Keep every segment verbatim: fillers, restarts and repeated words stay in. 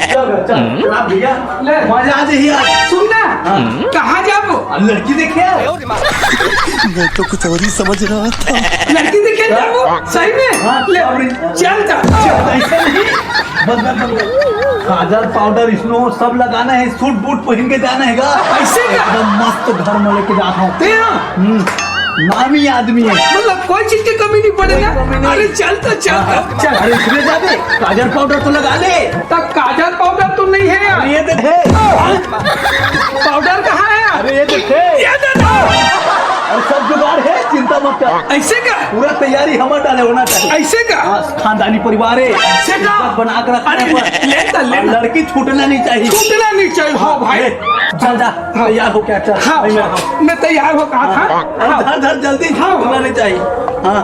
चल, चल, चल, भैया, ले। मजा आ जाही आज। सुन ना, हाँ। कहाँ जाबो? अब लड़की देखे। मैं तो कुछ और ही समझ रहा था। लड़की देखे जाबो? सही में? हाँ, ले, अभी चल, चल। चल, ऐसे नहीं। बस, बस, बस। काजल, पाउडर, स्नो सब लगाना है, सूट बूट पहन के जाना है गा। ऐसे का? एकदम मस्त घर में लेके जाता हूँ। ते हाँ। हम्म, नामी आदमी है। मतलब कोई चीज की कमी नहीं पड़ेगा। कोई कमी नहीं। अरे चल तो, चल तो, चल। अरे इसमें जा बे, काजल पाउडर तो लगा ले। तो काजल पाउडर तो नहीं है यार। अरे ये देख है। पाउडर कहाँ है यार? अरे ये देख है। ये दे दो। अरे सब जुगाड़ है, चिंता मत कर। ऐसे का? पूरा तैयारी हमार डाले होना चाहिए। ऐसे का? हाँ, खानदानी परिवार है। ऐसे का? इज्जत बना के रखना अरे, है। ले, ले, ले, ले। लड़की छूटना नहीं चाहिए। छूटना नहीं चाहिए, हाँ भाई। ए, चल जा, हाँ। तैयार हो क्या? चल, हाँ, भाई, मैं हाँ। मैं तैयार हो कहा था। हाँ, हाँ। धर, धर, जल्दी, हाँ। छूटना नहीं चाहिए। हाँ।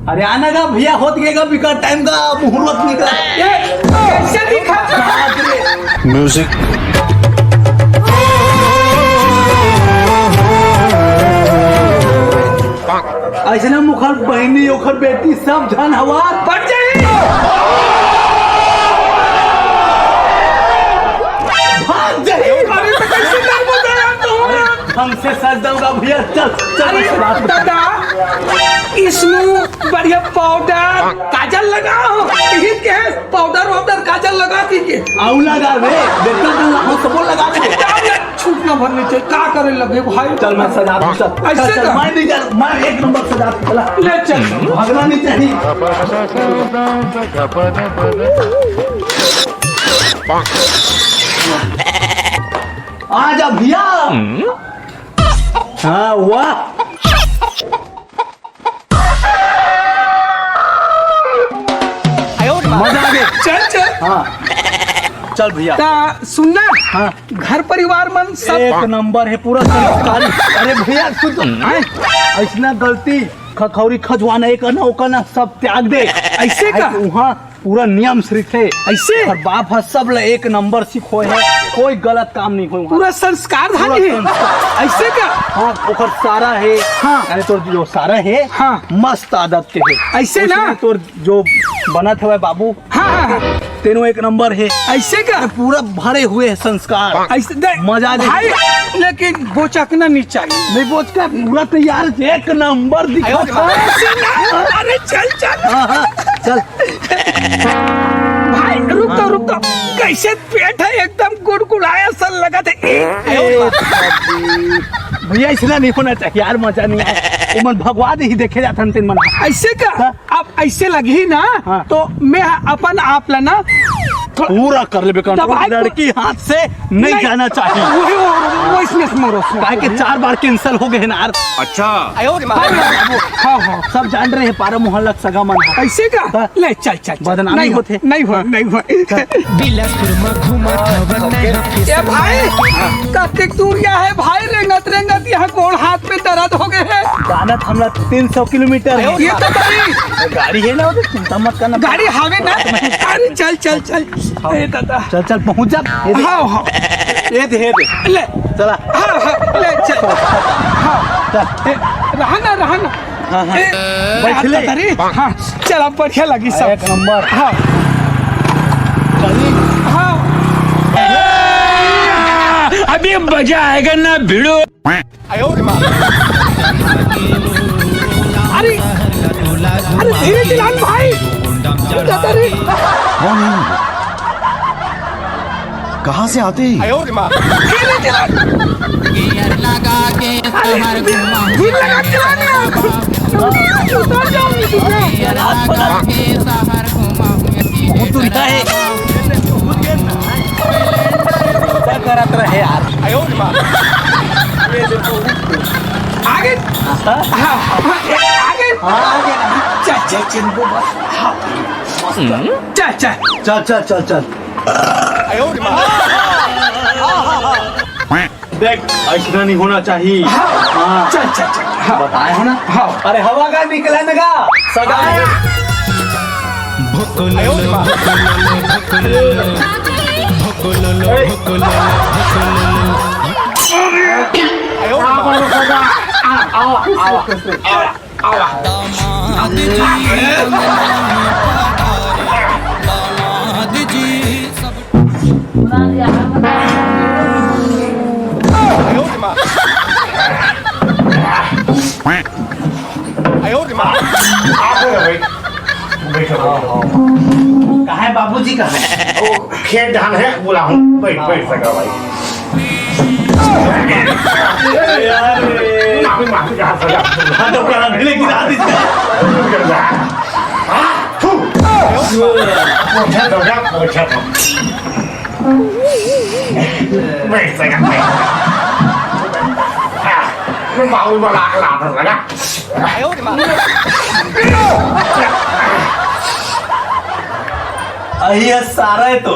अरे आना गा भैया, होत गए गा बिकट टाइम का मुहूर्त निकला। ए, कैसे दिखा? बाप रे। म्यूजिक। अइसने मुखर बहिनी, ओखर बेटी, सब झन हवा। बन जाही। भाग जाही। अरे, तो कैसे कर बता यार तुम? ढंग से सज दूंगा भैया, चल, चल, अरे, बस बात। दादा, स्नो, बढ़िया पाउडर, काजल लगाओ। यही के है, पाउडर वाउडर, काजल लगा दी के। आऊ लगा रे, बेटा, लगा, हो, सबो लगा दे। छूट ना भरने चाहिए, का करे लगे भाई? चल, मैं सजा दूँ, चल। ऐसे चल, चल, कर। मैं नहीं जा, मैं एक नंबर सजा दूँ, चला। ले चल। भागना नहीं चाहिए। आ जा भैया। हाँ, वाह। मजा आ गया। चल, चल। हाँ। चल भैया। ता सुनना। हाँ। घर परिवार मन सब एक नंबर है, पूरा संस्कारी। अरे भैया, सुन तो। हाँ। ऐसना गलती, खखौरी खजवाना, एक ना, ओकर ना, सब त्याग दे। ऐसे का? वहाँ पूरा नियम से रहिथे। ऐसे? और बाप ह सब ल एक नंबर सिखोय हे, कोई गलत काम नहीं होय वहाँ। पूरा संस्कार पूरा धारी हे। संस्कार। ऐसे का? हाँ, ओकर सारा हे। हाँ। अरे तोर जो सारा हे, हाँ। मस्त आदत के हे। ऐसे ना? उसमें तोर जो बनत हवय बाबू, हाँ, हाँ, हाँ। तेनो एक नंबर हे। ऐसे का? पूरा भरे हुए हे संस्कार। ऐसे दे, मजा आ जाए। भाई, लेकिन बोचकना नहीं चाहिए। नहीं बोचका, पूरा तैयार हे, एक नंबर दिखा। ऐसे ना? अरे चल, चल। हाँ, हाँ, चल। भाई, रुक तो, रुक तो। कैसे पेट है, एकदम गुड़गुड़ाया सा लगत है। ए, ए, भैया, ऐसना नहीं होना चाहिए यार, मजा नहीं आए। ओमन भगवा दे ही देखे जाथन तेन मन। ऐसे का? हाँ। अब ऐसे लगही ना, हाँ। तो मैं अपन आप ला ना थोड़ा पूरा कर लेबे control। दबाई को लड़की हाथ से नहीं नहीं। जाना चाहिए। वही वो, वो इसमें से मरो, इसमें। काहे के चार बार cancel हो गए ना यार। अच्छा। हाँ, हाँ, हाँ। सब जान रहे हैं, पारा मोहल्ला सगा मन। ऐसे का? हाँ। ले, चल, चल, चल। बदनामी नहीं, होथे। नहीं हो, नहीं हो। बिलासपुर में घूमत हवत ए भाई, कतेक दूर गया है भाई, रेंगत, रेंगत यहाँ गोड़ हाथ में दर्द हो गए हैं। जानत हमला तीन सौ किलोमीटर है। ये तो बड़ी गाड़ी है ना, वो तो चिंता मत करना। गाड़ी हावे ना। अरे चल, चल, चल। हाँ। ए दादा। चल, चल, पहुँच जा। ये दे। हाँ, हाँ। ये दे, ये दे। ले। चला। हाँ, हाँ, ले, चल। हाँ, चल। ए, रहा ना, रहा ना। हाँ, हाँ। ए, बैठ ले। अरे, हाँ, चल, अब बढ़िया लगी सब। एक नंबर। हाँ। चली। हाँ। अभी मजा आएगा ना भिड़ो। अरे, अरे, धीरे चलान भाई। अरे, दादा रे। कहाँ से आते हैं? धीरे चलान। गियर लगा के शहर घुमाऊं। गियर लगा के चलान यार। उतर जाओ, उतर जाओ। गियर लगा के शहर घुमाऊं। वो तो उल्टा है। क्या करत रहे यार? आगे। हाँ? हाँ, हाँ, आगे। हाँ, आगे। चल, चल, चल, वो बस। हाँ। चल, चल। चल, चल, चल, चल। देख, ऐसा नहीं होना चाहिए। हाँ। हाँ। चल, चल, चल। हाँ। बताए हो ना? हाँ। अरे, हवा का निकला ना का? सगा है। आओ, आओ, आओ, आओ। दामाद जी अंगना में कहाँ है बाबूजी, कहाँ है? वो खेत धान है, बुलाऊं, बैठ, बैठ सका भाई। माफी, माफी, हाथ लगा। हाँ, तो क्या, ढीले गिरा दी। हाँ, थू। पोछा तो क्या, पोछा तो। बैठ सका, बैठ। हाँ, बाबू बुला के ला सका। अहिया सारा है तो।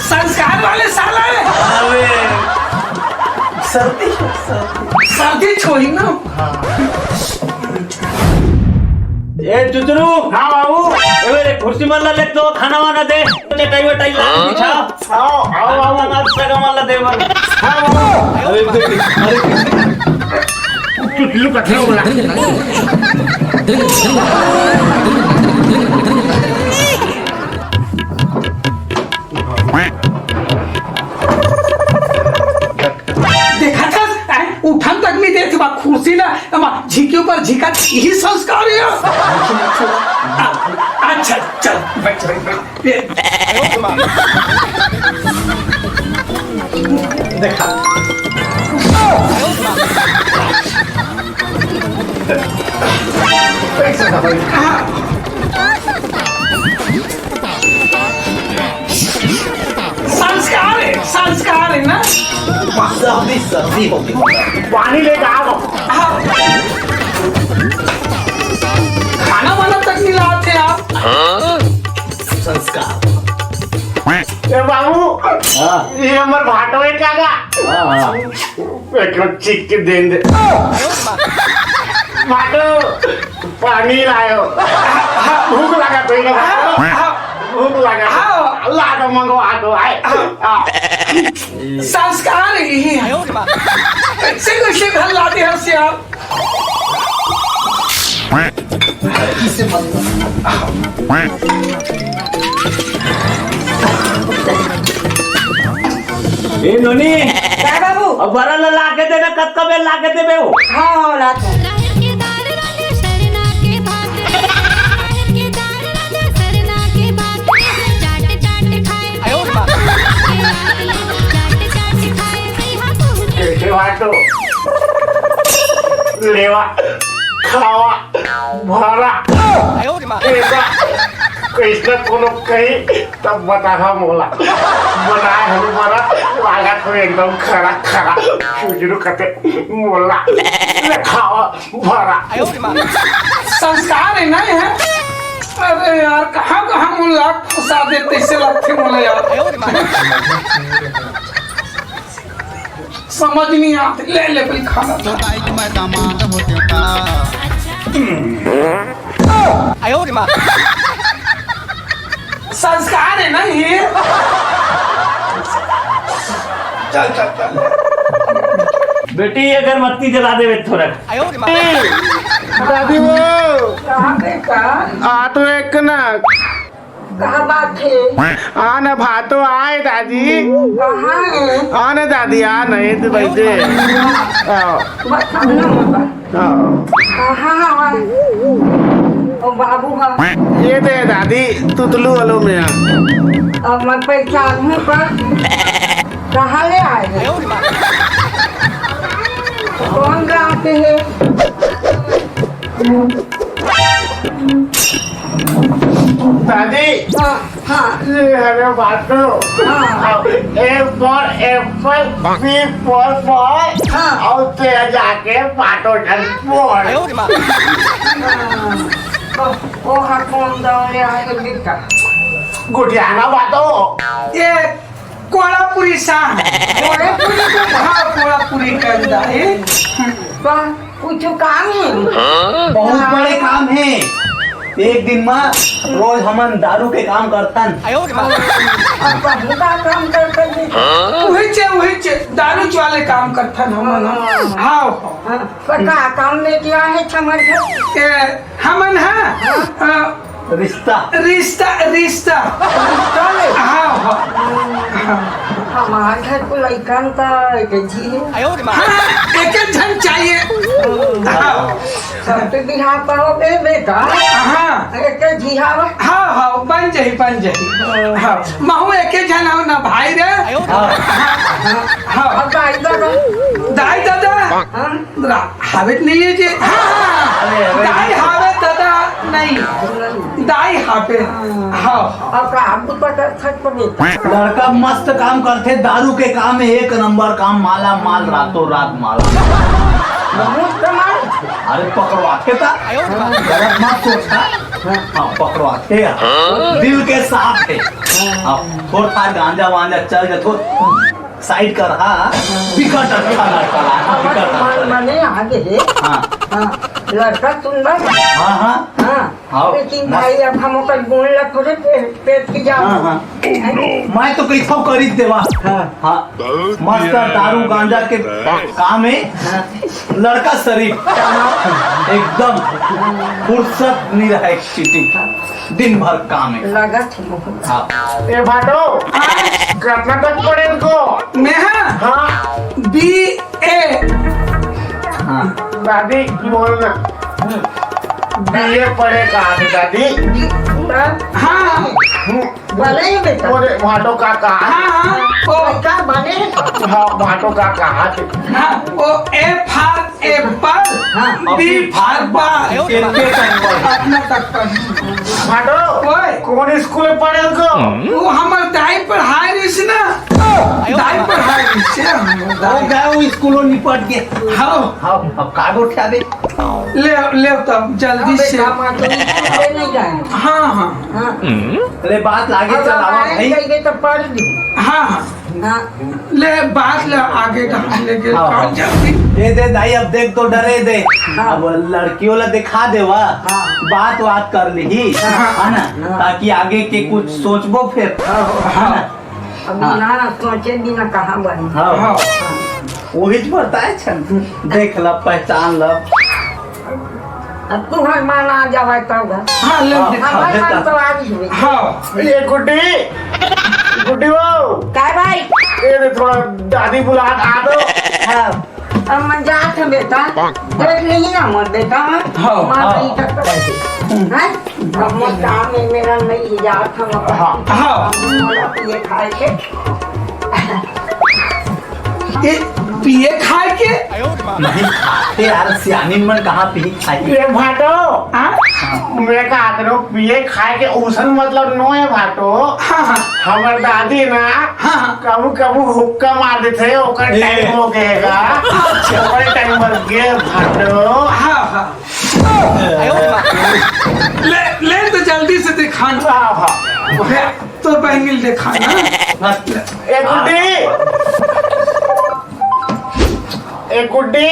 संस्कार वाले साला है। अबे, सर्दी, सर्दी। सर्दी छोड़ी ना। ए, चुचरू। हाँ, बाबू। ए, मेरे कुर्सी मन ला लेके दो, खाना वाना दे। चटाई वटाई ला, बिछा। आओ, आओ, आओ। ना, ना, सगा वाला देवर। हाँ, आओ। अरे, अरे, अरे। चुटलू कथी होला? देखा था, आए, उठन तक नहीं देत बा, कुर्सी ला, एमा झिके ऊपर झिका, यही संस्कार है। अच्छा, चल, बैठ, बैठ, बैठ। देखा। संस्कार है, संस्कार है ना। सर्दी, सर्दी हो गई। पानी लेके आ। हाँ। खाना वाना तक नहीं लाते आप। संस्कार। ए बाबू, हाँ। ये हमर भाटो है का? हाँ, हाँ। एक चिक के देन दे। भाटो, पानी लायो। भूख लगा तो ही ना। भूख लगा। हाँ। ला तो मंगवा दो, आए। हाँ। संस्कार ही है। कैसे कैसे घर लाते हैं श्याम? ए नोनी, का बाबू? अब बरा ला लाके दे ना, कतका बेर लाके देबे हो? हाँ, हाँ, लात हूँ। राहेर के दाल रांधे, सरना के भात रे। राहेर के दाल रांधे, सरना के भात रे। चाट चाट खाए, चाट चाट खाए, कैसे बाटो? लेवा, खावा, भरा। कैसा, कैसा कोनो कही तब बताहा मोला। बनाए हलू बरा, लागत हो एकदम खरा खरा। सुजरू कते मोला। ले खावा, भरा। संस्कार है ना ये? अरे यार, कहाँ कहाँ मोला फंसा देते, ऐसे लगते मोला यार। समझ नहीं आते, ले ले भाई खाना। तो दाई के मैं दामाद होते का। संस्कार है ना ये। चल, चल, चल। बेटी, अगरबत्ती जला देवे थोड़ा। दादी वो। कहाँ बेटा? आ तो एक ना। कहाँ बात है? आ ना भातो आए दादी। कहाँ है? आ ना दादी, आ ना, ये तो बैठे। आओ। बस हम ना बाबा। आओ। कहाँ है? ओ बाबू का। ये दे दादी, तुतलू वालों में आ। अब मैं पहचान हूँ पर कहाँ ले आए हैं? कौन गाँव के है? दादी, हाँ, हाँ। ये हरे बाटो। हाँ। A for apple, B for ball, हाँ। और तेरा जाके बाटो जन बोल। हाँ। ओ, ओ, हाँ, कौन दौड़े आए बेटा? गुटियाना बाटो। ये कोलापुरी सांग। कोलापुरी के हाँ, कोलापुरी के अंडा है। वाह, कुछ काम है? बहुत बड़े काम है। एक दिन में रोज हमन दारू के काम करथन। अब कहूँ का काम करथन? वही चे, वही चे, दारू वाले काम करथन हमन। हाँ। हाँ, तो का काम लेके आए समझ? ए, हमन हा, हाँ। अ, रिश्ता। रिश्ता, रिश्ता। रिश्ता ले? हाँ, हाँ। हाँ। हमार घर को लइकन त एक झी हे। हाँ, एक एक झन चाहिए। हाँ। सबके बिहाव करो बे बेटा। हाँ। एक झी हवय। हाँ, हाँ, बन जाही, बन जाही। हाँ, महू एक झन हव ना भाई रे। हाँ। हाँ। अब दाई ददा। दाई ददा। हाँ। रा-, हावे त नहीं है जी। हाँ, हाँ। अरे, अरे। दाई हावे ददा नहीं। दाई हावे। हाँ। अब का, अब तो कर सकत बेटा। लड़का मस्त काम करथे, दारू के काम में एक नंबर काम, माला माल, रातों रात माला। बहुत कमाल। अरे पकड़वाथे ता। गलत मत सोचता। हाँ, पकड़वाथे। दिल के साफ हे। हाँ, थोड़ा गांजा वांजा चल जातो। साइड कर, हाँ। बिकट अच्छा लड़का ला, बिकट अच्छा मन लड़का। बने आगे हे। हाँ। हाँ, लड़का सुंदर। हाँ, हाँ। हाँ। हाँ, लेकिन मस्त। भाई, अब हम ओकर गुण ला थोड़े पे-, पेट की जाओ। हाँ, हाँ। हैं? मैं तो कहिथव करी देवा। हाँ। हाँ। मस्त दारू गांजा के काम हे। हाँ। लड़का शरीफ। एकदम फुर्सत नहीं रहा एक चीटी। दिन भर काम हे। लगत हे बहुत। हाँ। ए भाटो, कतना तक पढ़े को? मैं हाँ? हाँ। बी ए। हाँ। दादी, बोल ना। बीए पढ़े कहा थे दादी? हाँ। हम्म। बोले ही बेटा। बोले, भाटो का कहा? हाँ, हाँ। ओ। का बने? हाँ, भाटो का कहा थे? हाँ, ओ A for apple, हाँ। B for ball। एके तक पढ़। अपना तक पढ़। भाटो, ओए। कौन स्कूल में पढ़े को? वो हमर दाई पढ़ाए रहिस ना। दाई पढ़ाए रहिस से हमर दाई। वो गए, वो स्कूलों निपट के। हाँ। हाँ, अब का गोठिया दे? ले, ले तब जल्दी अबे से। काम आ तो नहीं, नहीं जाए। हाँ, हाँ। हाँ। ले बात लागे अब चलावा आए भाई। जाएंगे तो पढ़ ली। हाँ, हाँ। हाँ। ले बात ले आगे कहाँ ले गेल हाँ, काम हाँ। जल्दी। दे दे दाई, अब देख तो डरे दे। हाँ। अब लड़कियों ला दिखा देवा, हाँ। बात बात कर ली, हाँ। है ना? हाँ। ताकि आगे के कुछ सोचबो फिर। हाँ, हाँ। है ना? अब हाँ। ना सोचे बिना कहाँ बनी। हाँ। हाँ। वही तो बताए छन, देख ला, पहचान ला। अब तू हर मान आ जावे तब। हाँ, ले हाँ। दिखा, हमारे दिखा। मान तो आ रही है। हाँ। ये गुड्डी, गुड्डी वो। काय भाई? ये रे, थोड़ा दादी बुला आ दो। हाँ। अब मैं जात हूँ बेटा, देख नहीं ना मोर बेटा, हाँ। हाँ, माँ हाँ। नहीं तक तो। हैं? अब मोर काम में मेरा नहीं जात हूँ। हाँ। हाँ। अब मोला पिए खाए के। ये पिए खाए के? नहीं खाते यार, सियानी मन कहाँ पी खाए? ये भाटो। हाँ? मैं कहा करो, पिए खाए के उसन मतलब नो है भाटो। हाँ, हाँ। हमर दादी ना, हाँ, हाँ। कबू कबू हुक्का मार देथे, ओकर ए। टाइम हो गएगा। अच्छा। ओकर टाइम मर गए भाटो। हाँ, हाँ। ले, ले तो जल्दी से दिखा ना। हाँ, हाँ। ले, तो बहन मिल दिखा ना। ए गुड्डी, ए गुड्डी,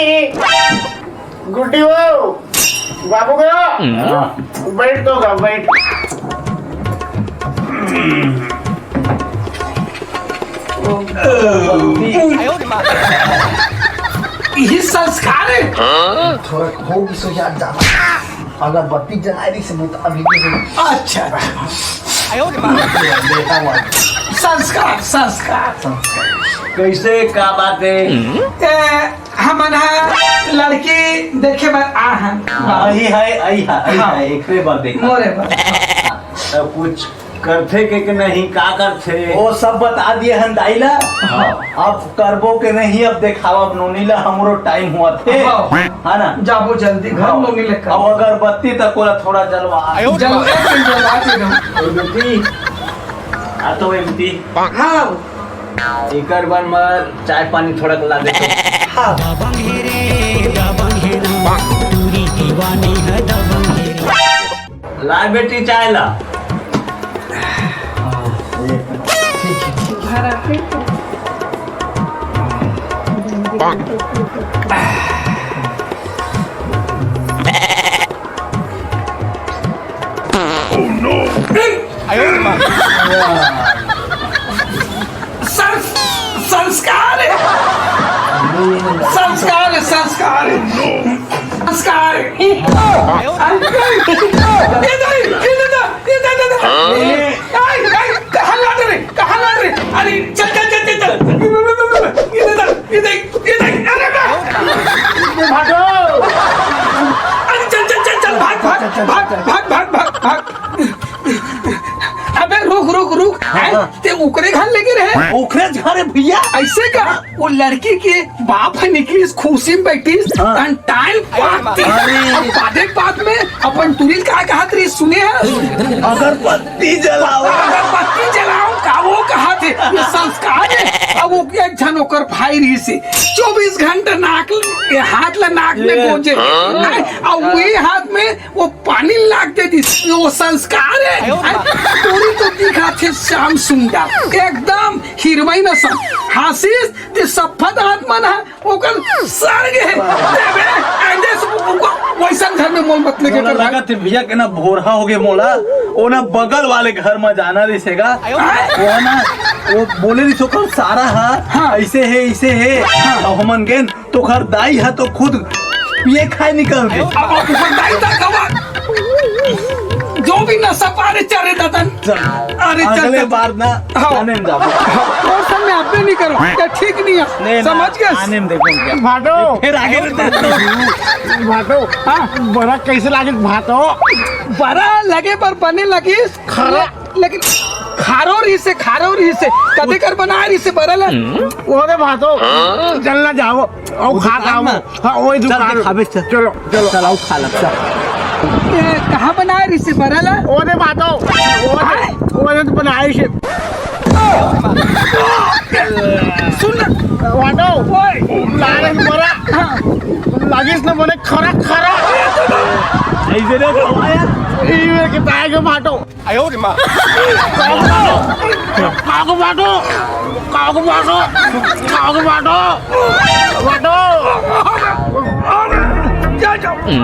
गुड्डी वो, बाबू गयो। हाँ। बैठ तो गा, बैठ। यही संस्कार है। थोड़ा हो भी सो याद जाना। अगरबत्ती जलाए रही से, नहीं तो अभी भी नहीं। अच्छा, अच्छा। बेटा वाला। संस्कार, संस्कार। कैसे, का बात है? ए, हमन ह लड़की देखे बर आ हन। हाँ, आई है, आई है, आई हाँ। है, एकरे बर देखा। मोरे बर। तब कुछ करथे के, के नहीं, का करथे? वो सब बता दिए हन दाई ला। हाँ। अब करबो के नहीं, अब देखावा अब नोनी ला, हमरो टाइम हुआ थे। हाँ। है ना? जाबो जल्दी घर, हाँ। नोनी ले कर। अब अगरबत्ती तक कोला थोड़ा जलवा। जलवा के जलवा के दो। अगरबत्ती। आ तो एमती। हाँ। एकर बर म चाय पानी थोड़ा ला दे। हाँ। दबंग हे रे, दबंग हे ना, टूरी दीवानी है दबंग हे रे। ला बेटी चाय ला। संस-, संस्कार है। संस्कार है, संस्कार है। संस्कार है। ये दे, ये दे, ये दे, ये दे। ए, ए, कहाँ लात रे? कहाँ लात रे? अरे, चल, चल, चल, चल, चल। भाग, भाग, भाग, भाग। अबे रुक, रुक, रुक। हाँ, हैं? हाँ। ते ओकरे घर लेगे रहे? ओकरे घर है भैया। ऐसे का? वो लड़की के बाप ह निकलिस, खुशी में बैठिस, हाँ। तन टाइल पाती। अरे। अउ बादे बात में अपन टूरी ल का कहत रहिस सुने हस? अगरबत्ती जलाओ। अगरबत्ती जलाओ का वो कहत हे? ये संस्कार हे। अब वो एक झन ओकर भाई रहिस हे, चौबीस घंटा नाक ल-, ये हाथ ला नाक में ये। गोंजे। हाँ। हैं? अउ वो ये हाथ में वो पानी लाग दे दिस, वो संस्कार हे। हैं? टूरी तो दिखत हे श्याम सुंदर, एकदम हीरोइन असन। हंसिस ते सफेद आदमी मन ह ओकर सर गे हे। देबे, ऐसे उनको वैसन घर में मोल मत लेके मोला कर भाई। लगत हे भैया के ना भोरहा हो गे मोला। ओ ना बगल वाले घर में जाना रहिस हे गा। हैं? वो ना, वो बोले रहिस ओकर सारा हा, हाँ। ऐसे हे, ऐसे हे। हाँ। अब हमन गेन तो ओकर दाई ह तो खुद पिए खाए निकल गे। अब ओकर दाई तक हवा। जो भी नशा पारे चले दतन। चल। अरे चल, अगले चल। बार ना हाँ। आने में जाबो। और सब में आप भी नहीं करो। ये ठीक नहीं है। नहीं, ना, समझ गए? आने में देखो क्या। भाटो। फिर आगे में देखो। भाटो। हाँ। बड़ा कैसे लागे भाटो? बड़ा लगे पर बने लगी। खरा। लेकिन खारो रहिस हे, खारो रहिस हे, कते कर बनाए रहिस हे बरा ला? ओरे भाटो, चल ना जाओ, अउ वो खा दुकान खाओ। में। हाँ, वही चल, दुकान। दिखाबे, चल। चलो, चलो। चल, अउ खा लब, चल। ए, कहाँ बनाए रहिस हे बरा ला? ओरे भाटो, ओरे, आय? ओरे तो बनाए से। सुन ना। भाटो, ओए। लारे बरा। हाँ। लागिस ना मने खरा, खरा। ऐसे ना खवाया। ई मेरे के ताए के भाटो। कागो बाटो, कागो बाटो, कागो बाटो, बाटो।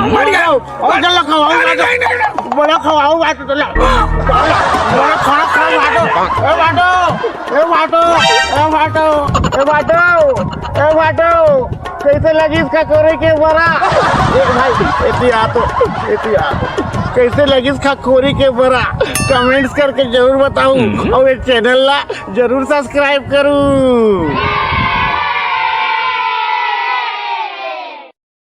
मर गया। और चल खाओ, बाटो। बड़ा खाओ, बाटो, चल। बड़ा खाओ, खाओ, बाटो। ए, बाटो, ए, बाटो, ए, बाटो, ए, बाटो, ए, बाटो। कैसे लगिस खखोरी के बरा? देख भाई, एती आ तो, एती आ। कैसे लगिस खखोरी के बरा? कमेंट्स करके जरूर बताऊ। हम्म। और ये चैनल ला जरूर सब्सक्राइब करू।